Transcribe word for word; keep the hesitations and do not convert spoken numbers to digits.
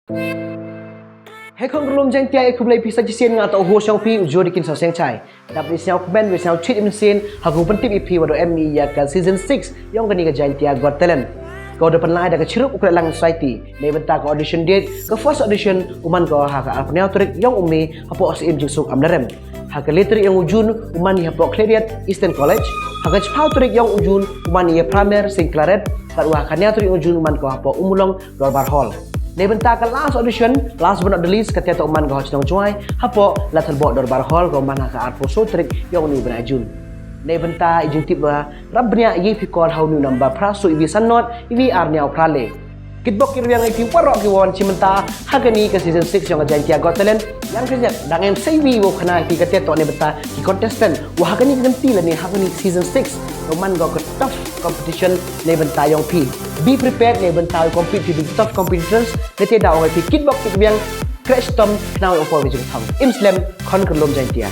Hei khon ka lum Jaintia, ïa khublei phi sa shisien, nga toh u host jong phi u Jodikin Sawseng Chai. Dap ni sñiaw kmen, wi sñiaw chit im sien, ha ka u pyntip ïa phi wa da em ïa ka season six yong kani ka Jaintia Got Talent. Ka da pynlai da ka chirup u Kretlang Society. Neibynta ka audition date, ka first audition u man ko ha ka arphew tarik yong u May hapoh Syiem Jingsuk Amlarem. Ha ka lai tarik yong u June u man i hapoh Khliehriat Eastern College. Ha ka chiphew tarik yong u June u man i ha Pramer Saint Claret. Bad wa ha ka hynñiew tarik yong u June u man ko hapoh Ummulong Dorbar Hall. Neibynta ka last audition, last but not the least, ka te toh u man ka ha shnong Jowai, hapoh Ladthadlaboh Dorbar Hall, ka u man ha ka arphew saw tarik yong uni u bnai June. Neibynta i jingtip ba rap bniah ïa phi call ha uni u number phra soo iwi san nod iwi ar hynñiew phra le. Kitbok kitrwiang ïa phi waroh ki wan shim bynta ha kani ka season six yong ka Jaintia Got Talent. Ïa ka jingtip dang em sei wi wow khana ïa phi, ka te toh neibynta ki contestant wa ha kani ka kynti lane ha kani season six. Ka man ko ka tough competition neibynta yong phi. Be prepared neibynta u compete phi bad tough competitors. Ka te da ong ïa phi kitbok kitrwiang, khreh shitom, khnang ïa u por ka jingthong. Im slem khon ka lum Jaintia.